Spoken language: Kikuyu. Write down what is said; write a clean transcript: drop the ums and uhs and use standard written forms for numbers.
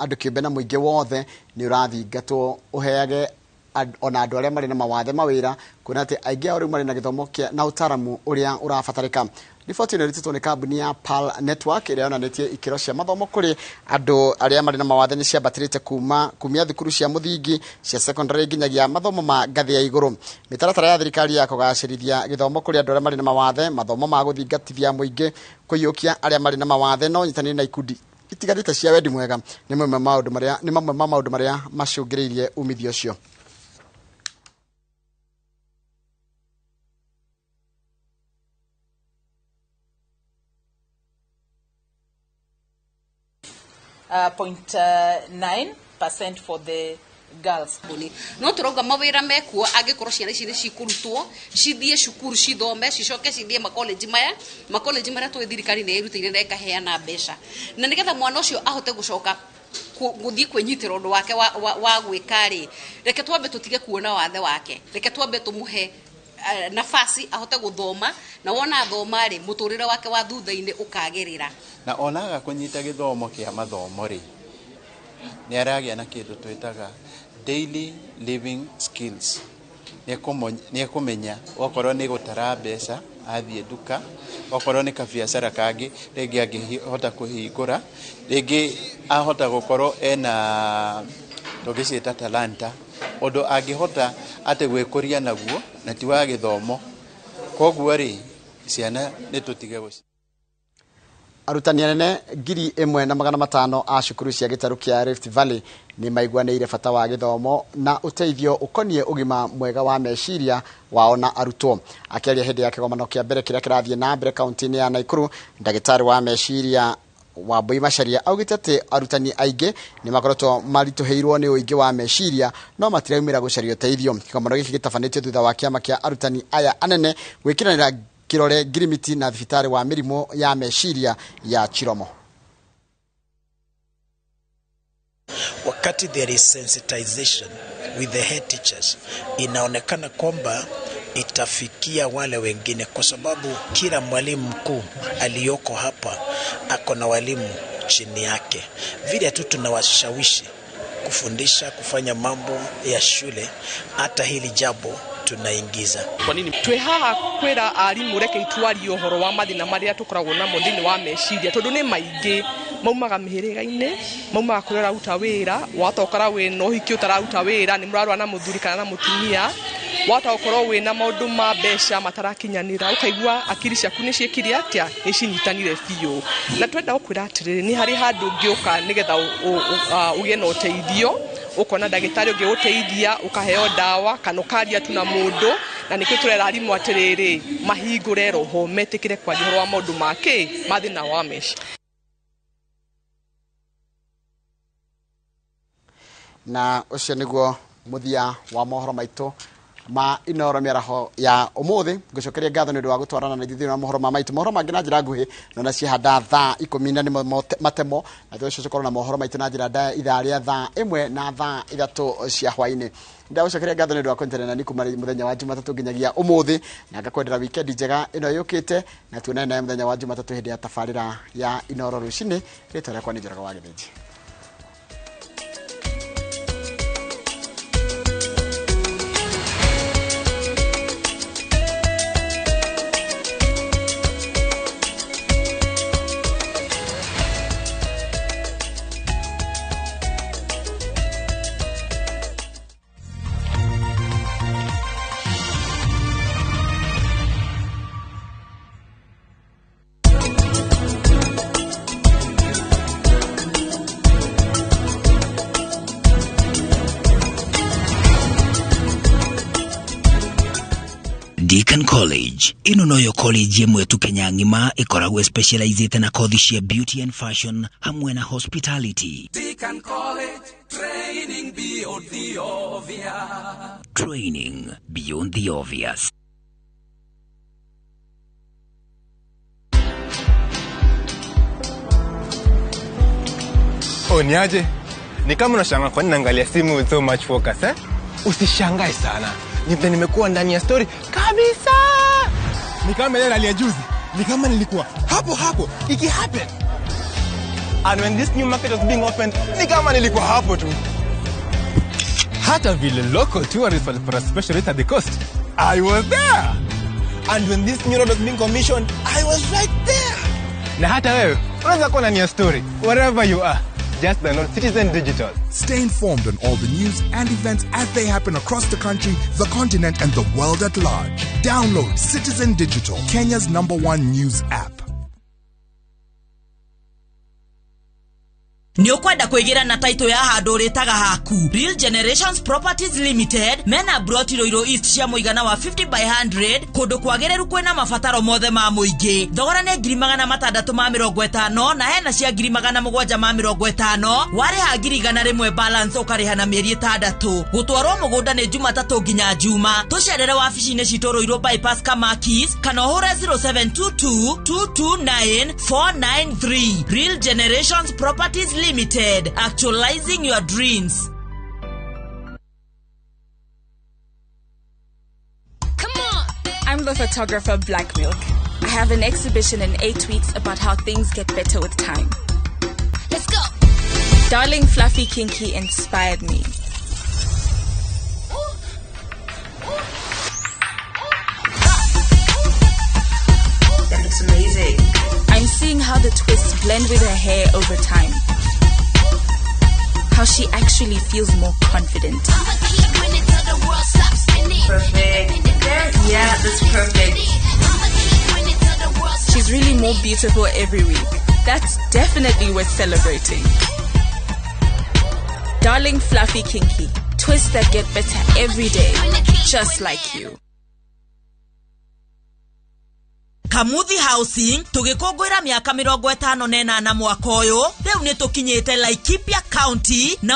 Andũ kĩũmbe na mũingĩ wothe nĩ ũrathingatwo ũheage ona andũ arĩa marĩ na mawathe mawĩra, kuona atĩ aingĩ ao rĩu marĩ na gĩthomo kĩa na ũtaaramu ũrĩa ũrabatarĩka. Riboti ĩno ĩrutĩtwo nĩ kambuni ya PAL Network ĩrĩa yonanĩtie ikĩro cia mathomo kũrĩ andũ arĩa marĩ na mawathe nĩ ciambatĩrĩte kuma kumia thukuru cia mũthingi, cia secondary nginyagia mathomo ma ngathĩ ya igũrũ. Mĩtaratara ya thirikari ya kũgacĩrithia gĩthomo kũrĩ andũ arĩa marĩ na mawathe, mathomo ma gũthingatithia mũingĩ, kũiyũkia arĩa marĩ na mawathe na ũnyitanĩri na ikundi itiganĩte cia wendi mwega nĩ mamwe ma maũndũ marĩa nĩ mamwe ma maũndũ marĩa macũngĩrĩirie umithio ũcio. 0.9% for the girls. No tũrauga mawĩra mekuo angĩkorwo ciana ici nĩ cikũrutwo cithiĩ cukuru cithome cicoke cithiĩ makoleji maya, makoleji marĩa tũĩ thirikari nĩ ĩrutĩire na ĩkaheana mbeca, na nĩgetha mwana ũcio ahote gũcoka gũthiĩ kwĩnyitĩra ũndũ wake wa gwĩka rĩ, reke twambe tũtige kuona wathe wake, reke twambe tũmũhe nafasi ahote gũthoma, na wona athoma rĩ, mũtũrĩre wake wa thutha-inĩ ũkagĩrĩra. Na onaga kũnyita gĩthomo kĩa mathomo rĩ, nĩ aragĩa na kĩndũ twĩtaga daily living skills. Nĩ ekũmenya okorwo nĩ gũtara mbeca athiĩ nduka, okorwo nĩ kabiacara kangĩ rĩngĩ angĩhota kũhingũra, rĩngĩ ahota gũkorwo ena tũngĩciĩta talanta, ũndũ angĩhota atĩ gwĩkũria naguo na ti wa gĩthomo. Koguo rĩ, ciana nĩ tũtige gũci. Arutani anene 1500 a cukuru cia gĩtarũ kĩa Rift Valley nĩ maiguanĩire bata wa gĩthomo na ũteithio ũkoniĩ ũgima mwega wa meciria wao na arutwo. Akĩaria hĩndĩ ya kĩgomano kĩa mbere kĩrĩa kĩrathiĩ na mbere kaunti-inĩ ya Nakuru, ndagĩtarĩ wa meciria Wambui Macharia augĩte atĩ arutani aingĩ nĩ makoretwo maritũhĩirwo nĩ ũingĩ wa meciria no matiraumĩra gũcaria ũteithio. Kĩgomano gĩkĩ gĩtabanĩtio thutha wa kĩama kĩa arutani aya anene gwĩkĩranĩra kĩrore ngirimiti na thibitarĩ wa mĩrimũ ya meciria ya Chiromo. Wakati there is sensitization with the head teachers, inaonekana kwamba itafikia wale wengine, kwa sababu kila mwalimu mkuu aliyoko hapa ako na walimu chini yake. Vile tu tunawashawishi kufundisha, kufanya mambo ya shule, hata hili jambo tunaingiza. Kwa nini twĩ haha kwĩra arimũ reke twarie ũhoro wa mathĩna marĩa tũkoragwo namo thĩinĩ wa meciria, tondũ nĩ maingĩ maumaga mĩhĩrĩga-inĩ, maumaga kũrĩa ũraruta wĩra, wahota gũkora wĩna ũhiki ũtararuta wĩra, nĩ mũrarũa na mũthuri kana na mũtumia, wahota gũkorwo wĩna maũndũ ma mbeca matarakinyanĩra, ũkaigua akiri ciaku nĩ ciĩkire atĩa, nĩ cinyitanire biũ. Na twenda gũkwĩra atĩrĩrĩ, nĩ harĩ handũ ũngĩũka nĩgetha ũgĩe na ũteithio, ũkona ndagĩtarĩ ũngĩgũteithia, ũkaheo ndawa kana ũkaria tu na mũndũ. Na nĩkĩo tũrera arimũ atĩrĩrĩ, mahingũre roho, metĩkĩre kwaria ũhoro wa maũndũ ma kĩ, ma thĩna wa meciria. Na ũcio nĩguo mũthia wa mohoro maitũ ma Inooro mĩaraho ya ũmũthĩ. Ngũcokeria ngatho nĩ ũndũ wa gũtwarana na ithuĩ thĩinĩ wa mohoro ma maitũ. Mohoro mangĩ na njĩra nguhĩ nona ciahanda thaa ikũmi na nĩmo matemo, na tũcoke tũkorwo na mohoro maitũ na njĩra ndaya ithaa rĩa thaa 1 na thaa 3 cia hwaĩ-inĩ. Ndagũcokeria ngatho nĩ ũndũ wa kũnyitanĩra na niĩ kuma mũthenya wa Jumatatũ nginyagia ũmũthĩ, na ngakwendera wikendi njega ĩno yũkĩte, na tuonane nawe mũthenya wa Jumatatũ hĩndĩ ya tabarĩra ya Inooro rũcinĩ. Rĩtwa rĩakwa nĩ Njoroge wa Gĩthĩnji. Deacon College ĩno noyo college ĩmwe tu Kenya ng'ima ĩkoragwo specialized na kothi cia beauty and fashion hamwe na hospitality. Deacon College, training beyond the obvious. Training beyond the obvious. Oh, niaje? Ni kama unashangaa kwa nini naangalia simu with so much focus, eh? Usishangae sana. Ni vile nimekuwa ndani ya story kabisa. Ni kama ile rally ya juzi. Ni kama nilikuwa hapo hapo iki happen. And when this new market was being opened, ni kama nilikuwa hapo tu. Hata vile local tourists walipata special rate at the coast, I was there. And when this new road was being commissioned, I was right there. Na hata wewe unaweza kuwa ndani ya story wherever you are. Just download Citizen Digital. Stay informed on all the news and events as they happen across the country, the continent, and the world at large. Download Citizen Digital, Kenya's number one news app. Nĩ ũkwenda kwĩgĩra na taitũ ya handũ ũrĩtaga haku. Real Generations Properties Limited mena broti Ruiru East cia mũigana wa 50 by 100, kũndũ kwagĩrĩru kwĩna mabataro mothe ma mũingĩ. Thogora nĩ 650,000 na hena cia 750,000. Warĩha 100,000 balance ũkarĩha na mĩeri 6. Gũtwarwo mũgũnda nĩ Jumatatũ nginya Juma. Tũcerere wabici-inĩ citũ Ruiru Bypass Kamakis kana ũhũre 0722 229 493. Real Generations Properties Limited, actualizing your dreams. Come on! I'm the photographer Black Milk. I have an exhibition in 8 weeks about how things get better with time. Let's go! Darling Fluffy Kinky inspired me. That looks amazing. I'm seeing how the twists blend with her hair over time. How she actually feels more confident. Perfect. Yeah, that's perfect. She's really more beautiful every week. That's definitely worth celebrating. Darling Fluffy Kinky. Twists that get better every day. Just like you. Kamuthi Housing tũgĩkũngũĩra mĩaka 58 mwaka ũyũ. Rĩu nĩ tũkinyĩte Laikipia County na